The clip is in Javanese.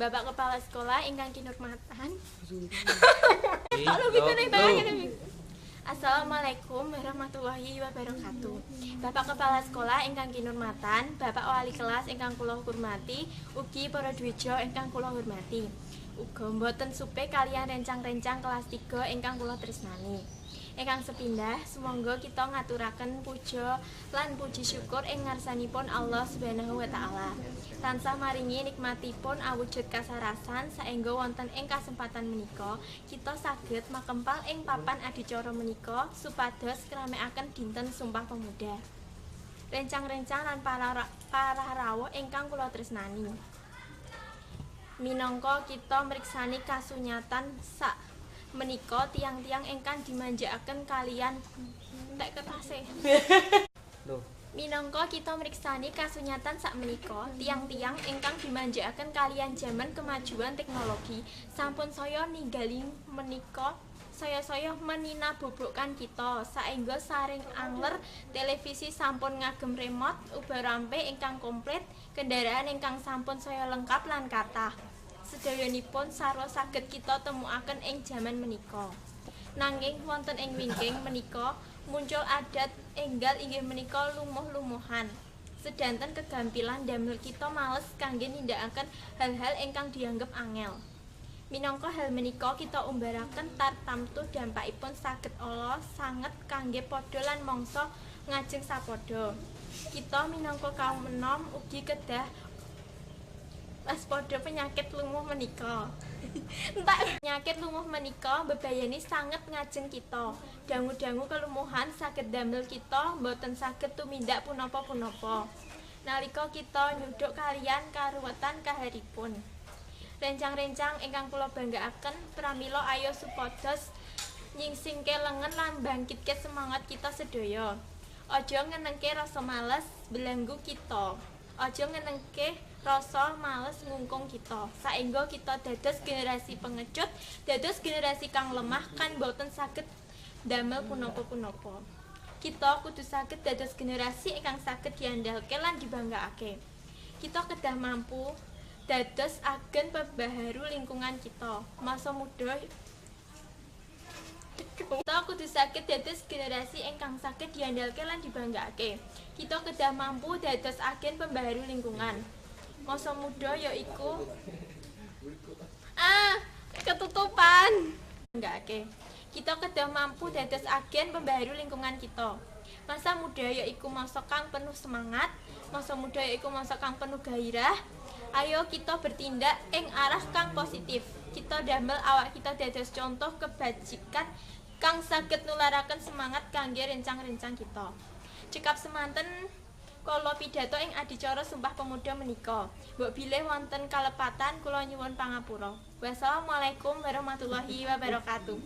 Bapak Kepala Sekolah ingkang kinurmatan. Assalamualaikum warahmatullahi wabarakatuh. Bapak Kepala Sekolah ingkang kinurmatan, Bapak Wali Kelas ingkang kula hormati, ugi para dwija ingkang kula hormati. Uga mboten supe kaliyan rencang-rencang kelas 3 ingkang kula tresnani. Ingkang sepindah, sumangga kita ngaturaken puja lan puji syukur ing ngarsanipun Allah Subhanahu wa taala. Tansah maringi nikmatipun awujud kasarasan saengga wonten ing kasempatan menika kita saged makempal ing papan adicara menika supados ngramekaken dinten Sumpah Pemuda. Rencang-rencang lan para rawuh ingkang kula tresnani. Minangka kita mriksani kasunyatan sak menika tiang-tiang ingkang dimanjakaken kaliyan entek kertase. Minangka kita mriksani kasunyatan sakmenika, tiang-tiang ingkang dimanjakaken kaliyan jaman kemajuan teknologi sampun saya ninggali menika saya-saya meninabobokan kita saengga saring angler televisi sampun ngagem remote ubarampe ingkang komplit, kendaraan ingkang sampun saya lengkap lan kathah. Sedayanipun sarwa saged kita temukaken ing jaman menika. Nanging wonten ing wingking menika muncul adat enggal inggih menika lumuh-lumuhan. Sedanten kegampilan damel kita males kangge nindakaken hal-hal ingkang dianggep angel. Minangka hal menika kita umbaraken tartamtu dampakipun saged ala sanget kangge padha lan mangsa ngajeng sapadha. Kita minangka kaum enom ugi kedah waspada penyakit lumuh menika. Entak penyakit lumuh menika bebayani sanget ngajeng kita. Dangu-dangu kelumuhan saged damel kita mboten saged tumindak punapa-punapa. Nalika kita nyuduk kaliyan karuwetan kaharipun. Rencang-rencang ingkang kula banggaaken, pramila ayo supados nyingsingke lengen lan bangkitke semangat kita sedaya. Aja ngenengke rasa males belenggu kita. Aja ngenengke rasa males ngungkung kita. Saengga kita dados generasi pengecut, dados generasi kang lemah kan boten saged damel punapa-punapa. Kita kudu saged dados generasi ingkang saged diandalke lan dibanggakake. Kita kedah mampu dados agen pembaharu lingkungan kita. Masa muda kita kudu saged dados generasi ingkang saged diandalke lan dibanggakake. Kita kedah mampu dados agen pembaharu lingkungan. Masa muda yaiku ketutupan. Banggakake. Kita kedah mampu dados agen pembaharu lingkungan kita. Masa muda yaiku masa kang penuh semangat, masa muda yaiku masa kang penuh gairah. Ayo kita bertindak ing arah kang positif. Kita damel awak kita dados contoh kebajikan kang saged nularaken semangat kangge rencang-rencang kita. Cekap semanten kala pidato ing adicara Sumpah Pemuda menika. Mbok bilih wonten kalepatan kula nyuwun pangapura. Wassalamualaikum warahmatullahi wabarakatuh.